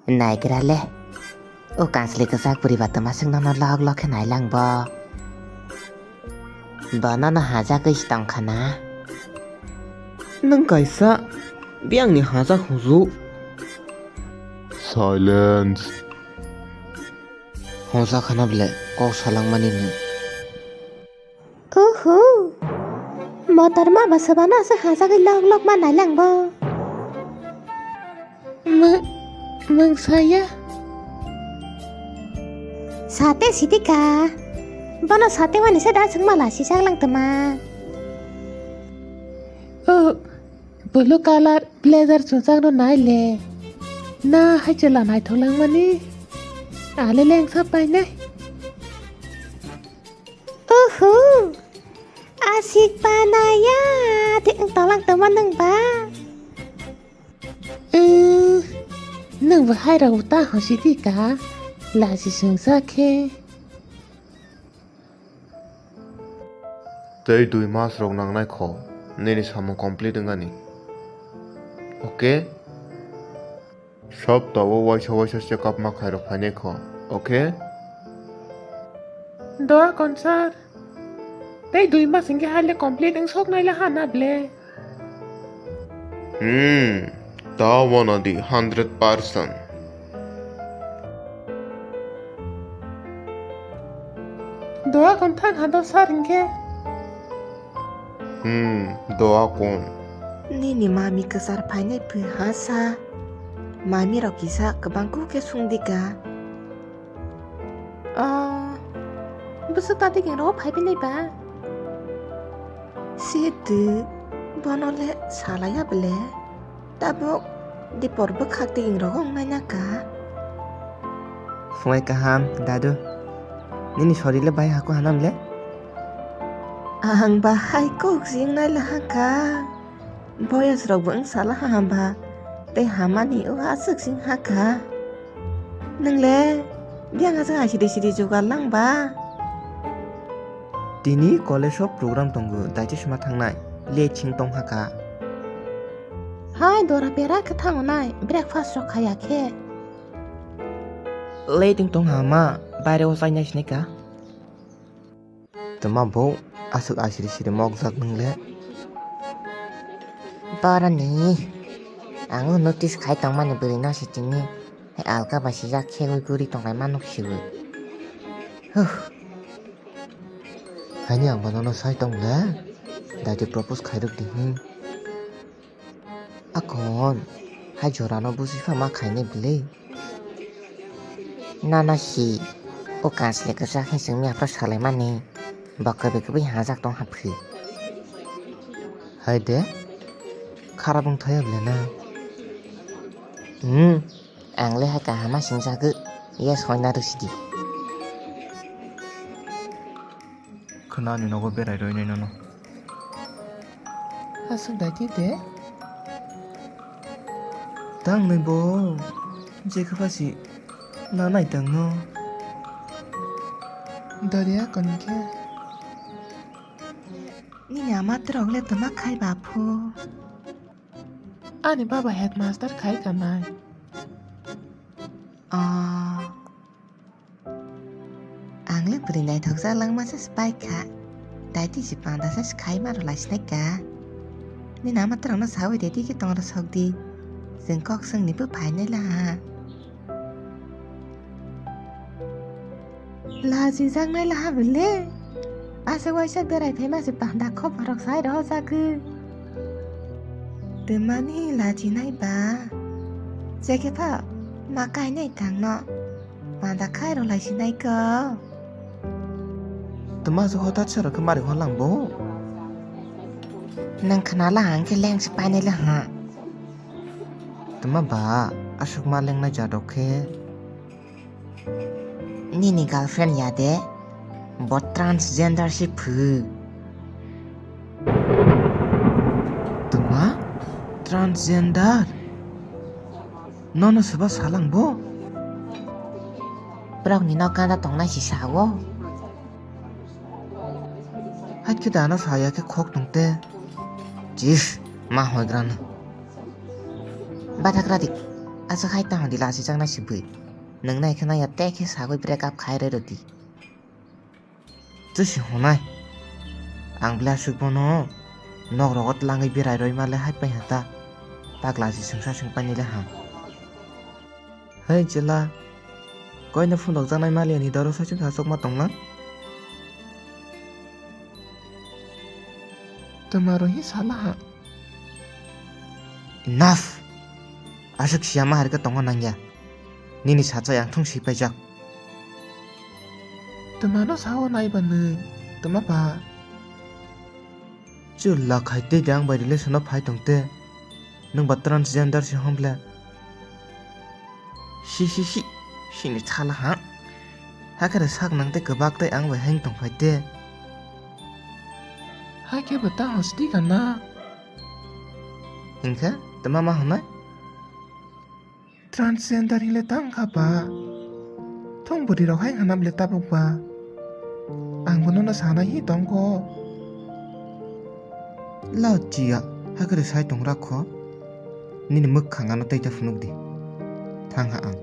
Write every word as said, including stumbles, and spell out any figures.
Naigra le. O kansli kwchak bwrwi ba twma swk nono lok lok khe nai lang bo. Bo nono hajagwi se tong kha na. Nwng kaisa biyangni hajak huju. Silence. Hongsa khana bele kok salangmani ni. Uhu. Motor ma ba swbano aswk hajagwi lok lok ma nai lang bo. Mw-, mwng saya. Sate siti ka. Bono sate wani se da swngma la si sak lang tama. Oh, blue color blazer chwngchak no nai le. Na hai chwla naithok langmani. Ale lengsa painai. Uhu. Asik panaya. Thik wng tolang tama nwng ba. Umm, nwng bo hai rok ta hosi di ka, lachi sungsa khe. Tei dui mas rok nangnai kho, nini samung complete wngani. Okay? Sopta o waisa waisa check up ma khairok phainai kho, okay? Doa kon sir. Tei dui mas hingke hale complete wng sok nai la ha na ble. Hmm, ta wana di hundred percent. Doa kon thang ha do sir hingke. Hmm, doa kon. Nini mami kwchar phainai phi ha sa. Mami rok kisa kwbang kuk khe sung di ka. Ah, bwswk ta digeng rogo phai bini ba? Situ, bono le salaya bele. Tabuk dipor bwkhak digeng rogo wngnai na ka. Phungai kaham, dadu. Nini sori le bai hako hanam le? Ang bahai kok jing nai la ha ka. Boyos rok bo wng sala ha ba, tei hamani o aswk sing ha kha. Nwng le biyang aswk hai sidi sidi jugal lang ba? Tini college o program tongo, daiti sima thangnai, late sing tong ha kha. Hai dora pera khe thango nai, breakfast rok khaya khe. Late wng tong ha ma, baire o chainai sinai ka. Twma bo aswk asiri siri mokjak nwng le. Boroni ang o notice khai tongmani bwrwi no se tini alka bai sijak khegwi guri tonglaima nuk siwi. Huh. Haini ang bono no sai tong le. Daiti propose khairok di hin. Akon, hai jorano busi pha ma khainai bwlwi. Nana hi, o kansle kwchak hin chwngni aphra salaimani, bo kwbwi kwbwi hajak tong ha phi. Hai de, kharap wng thaya bwle na? Hmm, ang le hai kaham ma singjagwi, yes hoi na rw sidi. Khwnani nogo berai rwi nai nono. Aswk daiti de? Tang nai bo, je khe phasi na nai tang no. Doriya kon khe. Nini ama twrok le toma khai ba phu. Ani baba headmaster khai kanai. Ah. Ang le bwrwi naithokjak langma se pai kha. Daiti se panda se khai ma rw lai sinai ka. Nini ama twrok no sawi ready khe tong rw sok di. Chwng kok swngni bo phainai la ha. Lachijaknai laha bwle. Aswk waisa berai phaima se panda khopor rok sai rohorjagwi. Twmani lachinai ba. Jekhe pha ma kainai thangno. Panda khai rw lai sinai ko. Twma se hothat se rw khe mari hor lang bo. Nang khna la ang khe leng se painai la ha. Twma ba aswk ma lengnai jat rok khe. Nini girlfriend ya de, bo transgender si phu. Twma? Transgender? Nono soba salang bo? Borok ni nok ganda tongnai si sao. Hakhe dano saya khe khok tongte. Chis, ma hoigrano. Bathakra di. Aswk hai tamo di lachijaknai si bui. Nwng nai khe nai ya tei khe sagwi break up khai rw di. Chwsi hwnai. Ang bwlai aswk bono nok rogo tlangwi berai roi ma le hai pai ha ta. Pagla si swngsa swng pai ni le ham. Hei chwla. Koino phunukjaknai maliani doro saichung sachokma tonglang. Twmaro hi sala ha. Enough! Aswk siyama harika tongo nangya. Nini sacha yang thung sipaijak. Twmano sao naiba nwng, twma ba? Chwla khai tei de ang bai relation o phai tong te. Nwng ba transgender si hom ble? Si, si, si, sini thala ha. Hakhe sak nang tei kwbak tei ang bai heng tong phai te. Hakhe bo ta hosti kana? Hinkhe, twma ma hwnai? Transgender hinle tang kha ba. Thung bwrwi rok hai hwnam le tabuk ba. Ang bono no sana hi tongkho. Lao chiya, hakhe sai tong rakho. Nini mwkhang ano tei ta phunuk di. Thang ha ang.